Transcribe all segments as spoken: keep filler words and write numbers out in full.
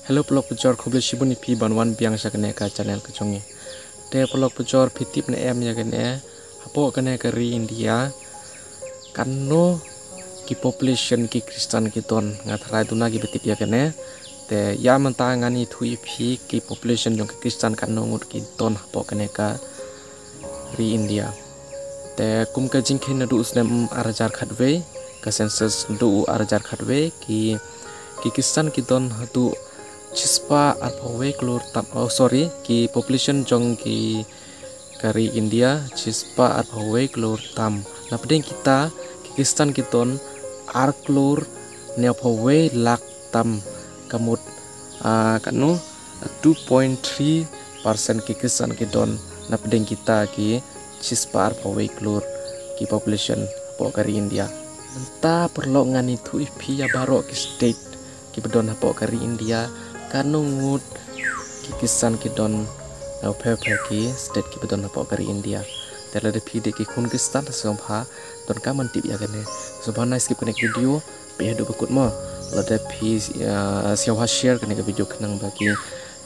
Hello paralok pajor, khublei shibun ïa phi ban wan biang sha kane ka channel ka jong ngi. Te paralok pajor, phi tip ne em ïa kane, hapoh kane ka ri India katno ki population ki Khristan ki don? Nga tharai duna kiba tip ïa kane. Te ïa mynta ngan ïathuh ïa phi ki population jong ki Khristan katno ngut ki don hapoh kane ka ri India. Te kum ka jingkheiñ naduh u snem ar hajar khatwei, ka census naduh u ar hajar khatwei, ki, ki Khristan ki don haduh shispah arphew wei klur tam, oh sorry, ki population jong ki ka ri India shispah arphew wei klur tam. Napdeng kita ki Khristan ki don ar klur hynñiewphew wei lak tam, ka mut, ah, katno, two point three percent ki Khristan ki don napdeng kita ki shispah arphew wei klur ki population hapoh ka ri India. Mynta paralok ngan ïathuh ïa phi ïa baroh ki state kiba don hapoh ka ri India, katno ngut ki Khristan ki don, na pher pher ki state kiba don hapoh ka ri India. Te lada phi dei ki khun Khristan, sngewbha donkam ban tip ïa kane. Sngewbha nai skip kane ka video peit haduh ba kut mo. Lada phi, ah, sngewbha share kane ka video khnang ba ki,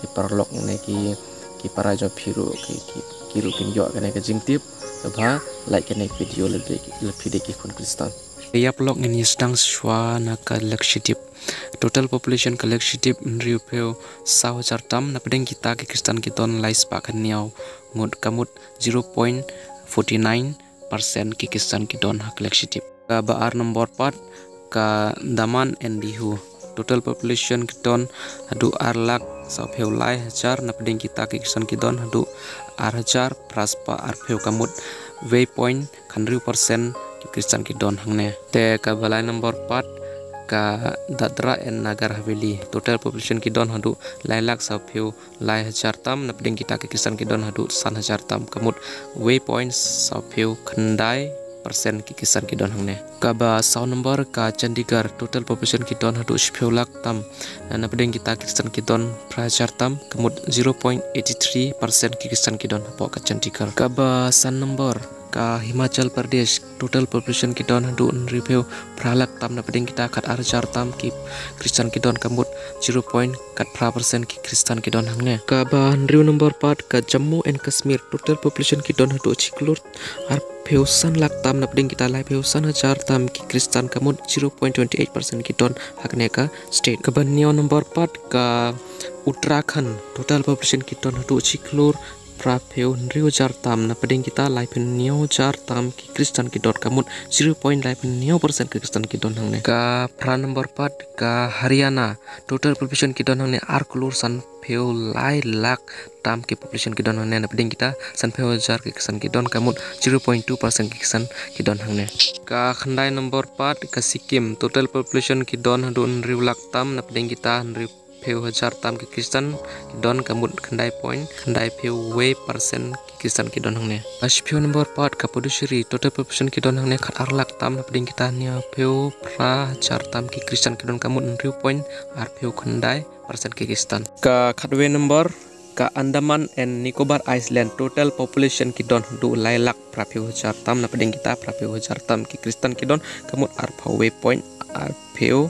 ki paralok ne ki, ki para jong phi ruh ki, ki, ki ruh kin ïoh kane ka jingtip. Sngewbha like kane ka video lada, lada phi dei ki khun Khristan. Ïa paralok, ngin ïa sdang shuwa na ka Lakshadweep. Total population ka Lakshadweep hynriewphew saw hajar tam, napdeng kita ki Khristan ki don laispah khathynñiew ngut, ka mut zero point forty nine percent ki Khristan ki don ha ka Lakshadweep. Kaba ar nombor pat ka Daman and Diu. Total population ki don haduh ar lak sawphew lai hajar, napdeng kita ki Khristan ki don haduh ar hajar phraspah arphew, ka mut wei point khathynriew percent ki Khristan ki don hangne. Te kaba lai nombor pat ka Dadra and Nagar Haveli. Total population ki don haduh lai lak sawphew lai hajar tam, napdeng kita ki Khristan ki don haduh san hajar tam, ka mut wei point sawphew khyndai percent ki Khristan ki don hangne. Kaba saw nombor ka Chandigarh, total population ki don haduh shiphew lak tam, napdeng kita ki Khristan ki don phra hajar tam, ka mut zero point eighty three percent ki Khristan ki don hapoh ka Chandigarh. Kaba san nombor ka Himachal Pradesh, total population ki don haduh hynriewphew phra lak tam, napdeng kita khat ar hajar tam ki Khristan ki don, ka mut zero point khat phra percent ki Khristan ki don hangne. Kaba hynriew nombor pat ka Jammu and Kashmir, total population ki don haduh shi klur arphew san lak tam, napdeng kita laiphew san hajar tam ki Khristan, ka mut zero point twenty eight percent ki don ha kane ka state. Kaba hynñiew nombor pat ka Uttarakhand, total population ki don haduh shi klur phraphew hynriew hajar tam, napdeng kita laiphew hynñiew hajar tam ki Khristan ki don, ka mut zero point laiphew hynñiew percent ki Khristan ki don hangne. Ka phra nombor pat ka Haryana, total population ki don hangne ar klur sanphew lai lak tam ki population ki don hangne, napdeng kita sanphew hajar ki Khristan ki don, ka mut zero point two percent ki Khristan ki don hangne. Ka khyndai nombor pat ka Sikkim, total population ki don haduh hynriew lak tam, napdeng kita hynriewphew hajar tam ki Khristan ki don, ka mut khyndai point khyndaiphew wei percent ki Khristan ki don hangne. Ka shiphew nombor pat ka Puducherry, total population ki don hangne khat ar lak tam, napdeng kita hynñiewphew phra hajar tam ki Khristan ki don, ka mut hynriew point arphew khyndai percent ki Khristan. Ka khatwei nombor ka Andaman and Nicobar Island, total population ki don haduh lai lak phraphew hajar tam, napdeng kita phraphew hajar tam ki Khristan ki don, ka mut arphew wei point arphew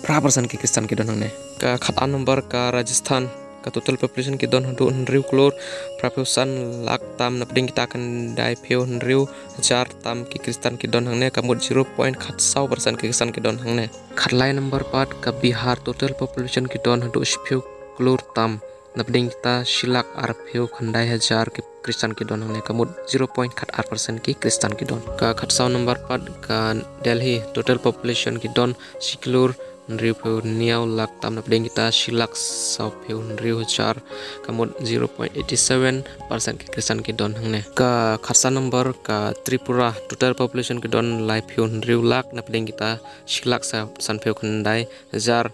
phra percent ki Khristan ki don hangne. Ka khatar nombor ka Rajasthan, ka total population ki don haduh hynriew klur phraphew san lak tam, napdeng kita khyndaiphew hynriew hajar tam ki Khristan ki don hangne, ka mut zero point khatsaw percent ki Khristan ki don hangne. Khatlai nombor pat ka Bihar, total population ki don haduh shiphew klur tam, napdeng kita shi lak arphew khyndai hajar ki Khristan ki don hangne, ka mut zero point khatar percent ki Khristan ki don. Ka khatsaw nombor pat ka Delhi, total population ki don shi klur hynriewphew hynñiew lak tam, napdeng kita shi lak sawphew hynriew hajar, ka mut zero point eighty seven percent ki Khristan ki don hangne. Ka khatsan nombor ka Tripura, total population ki don laiphew hynriew lak, napdeng kita shi lak sa-, sanphew khyndai hajar,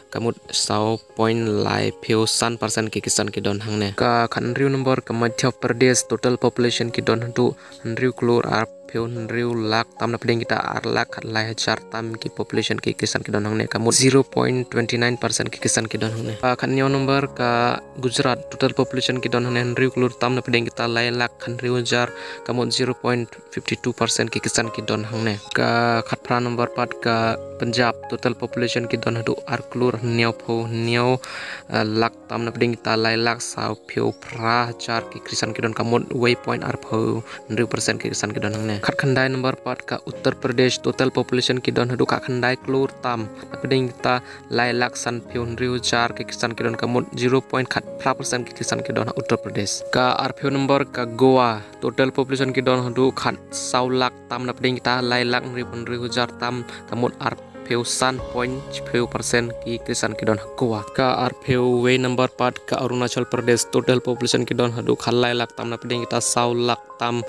ka mut saw point laiphew san percent ki Khristan ki don hangne. Ka khathynriew nombor ka Madhya Pradesh, total population ki don haduh hynriew klur arphew hynriew lak tam, napdeng kita ar lak khatlai hajar tam ki population ki Khristan ki don hangne, ka mut zero point twenty nine percent ki Khristan ki don hangne. Ka khathynñiew nombor ka Gujarat, total population ki don hangne hynriew klur tam, napdeng kita lai lak khathynriew hajar, ka mut zero point fifty two percent ki Khristan ki don hangne. Ka khatphra nombor pat ka Punjab, total population ki don haduh ar klur hynñiewphew hynñiew, eh, lak tam na pdeng kita lai lak sawphew phra hajar ki khristan ki don, ka mut wei point arphew hynriew percent ki khristan ki don hangne. Khatkhyndai number pat ka Uttar Pradesh, total population ki don haduh khatkhyndai klur tam na pdeng kita lai lak sanphew hynriew hajar ki khristan ki don, ka mut zero point khatphra percent ki khristan ki don ha Uttar Pradesh. Ka arphew number ka Goa, total population ki don haduh khatsaw lak tam na pdeng kita lai lak hynriewphew hynriew hajar tam, ka mut arphew san point shiphew percent ki khristan ki don ha Goa. Ka arphew wei number pat ka Arunachal Pradesh, total population ki don haduh khatlai lak tam na pdeng kita saw lak tam,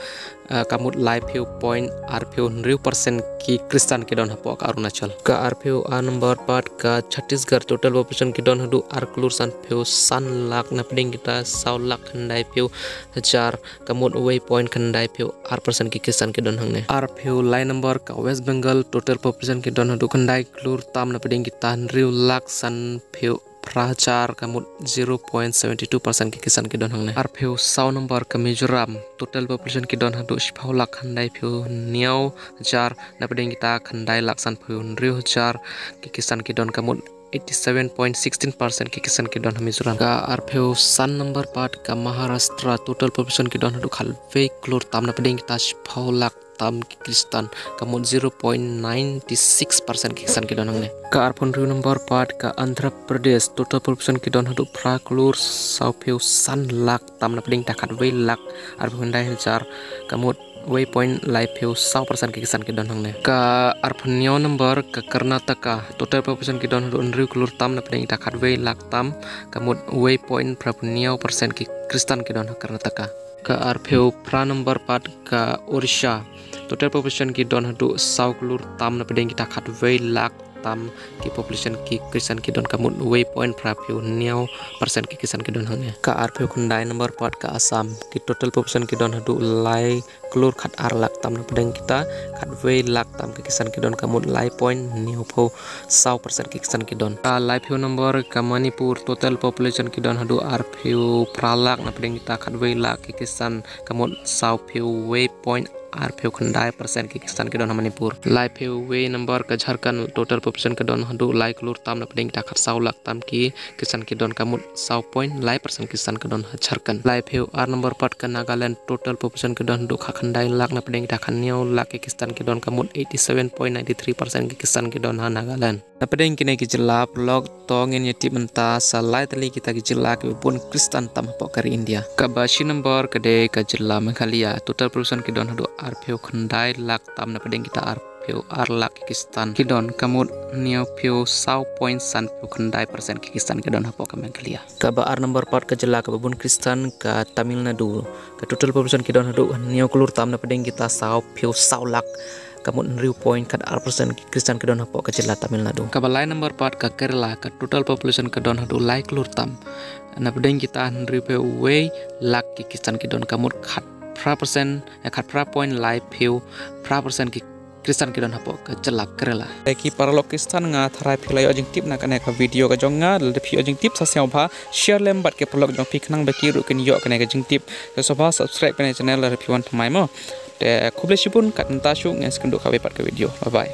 eh, ka mut laiphew point arphew hynriew percent ki khristan ki don hapoh ka Arunachal. Ka arphew ar number pat ka Chhattisgarh, total population ki don haduh ar klur sanphew san lak na pdeng kita saw lak khyndaiphew hajar, ka mut wei point khyndaiphew ar percent ki khristan ki don hangne. Arphew lai number ka West Bengal, total population ki don haduh khyndai klur tam na pdeng kita hynriew lak sanphew phra hajar, ka mut zero point seventy two percent ki khristan ki don hangne. Arphew saw number ka Mizoram, total population ki don haduh shiphew lak khyndaiphew hynñiew hajar na pdeng kita khyndai lak sanphew hynriew hajar ki khristan ki don, ka mut eighty seven point sixteen percent ki khristan ki don ha Mizoram. Ka arphew san number pat ka Maharashtra, total population ki don haduh khatwei klur tam na pdeng kita shiphew lak tam ki khristan, ka mut zero point nine six percent ki khristan ki don hangne. Ka arphew hynriew number pat ka Andhra Pradesh, total population ki don haduh phra klur sawphew san lak tam na pdeng kita khatwei lak arphew khyndai hajar, ka mut wei point laiphew saw percent ki khristan ki don hangne. Ka arphew hynñiew number ka Karnataka, total population ki don haduh hynriew klur tam na pdeng kita khatwei lak tam, ka mut wei point phraphew hynñiew percent ki khristan ki don ha Karnataka. Ka arphew phra number pat ka Odisha, total population ki don haduh saw klur tam na pdeng kita khatwei lak tam ki population ki khristan ki don, ka mut wei point phraphew hynñiew percent ki khristan ki don hangne. Ka arphew khyndai number pat ka Assam, ki total population ki don haduh lai klur khatar lak tam na pdeng kita khatwei lak tam ki khristan ki don, ka mut lai point hynñiewphew saw percent ki khristan ki don. Ka laiphew number ka Manipur, total population ki don haduh arphew phra lak na pdeng kita khatwei lak ki khristan, ka mut sawphew wei point arphew khyndai percent ki khristan ki don ha Manipur. Laiphew wei number ka Jharkhand, total population ki don haduh lai klur tam na pdeng kita khatsaw lak tam ki khristan ki don, ka mut saw point lai percent ki khristan ki don ha Jharkhand. Laiphew ar number pat ka Nagaland, total population ki don haduh khatkhyndai lak na pdeng kita khathynñiew lak ki khristan ki don, ka mut eighty seven point nine three percent ki khristan ki don ha Nagaland. Na pdeng kine ki jylla, paralok, to ngin ïa tip mynta sa lai tylli kita ki jylla kiba bun khristan tam hapoh ka ri India. Kaba shi number ka dei ka jylla Meghalaya, total population ki don haduh arphew khyndai lak tam na pdeng kita arphew ar lak ki khristan ki don, ka mut hynñiewphew saw point sanphew khyndai percent ki khristan ki don hapoh ka Meghalaya. Kaba ar number pat ka jylla kaba bun khristan ka Tamil Nadu, ka total population ki don haduh hynñiew klur tam na pdeng kita sawphew saw lak, ka mut hynriew point khatar percent ki khristan ki don hapoh ka jylla Tamil Nadu. Kaba lai number pat ka Kerala, ka total population ka don haduh lai klur tam na pdeng kita hynriewphew wei lak ki khristan ki don, ka mut khatphra percent, eh, khatphra point laiphew phra percent ki khristan ki don hapoh ka jylla Kerala. Te ki paralok khristan, nga tharai phi la ïoh jingtip na kane ka video ka jong nga. Lada phi ïoh jingtip sa sngewbha share lem bad ki paralok jong phi khnang ba ki ruh kin ïoh kane ka jingtip. Te sngewbha subscribe kane ka channel lada phi wan thymmai mo. Te khublei shibun, kat mynta shuh, ngin sa ïakynduh kawei pat ka video. Bye bye.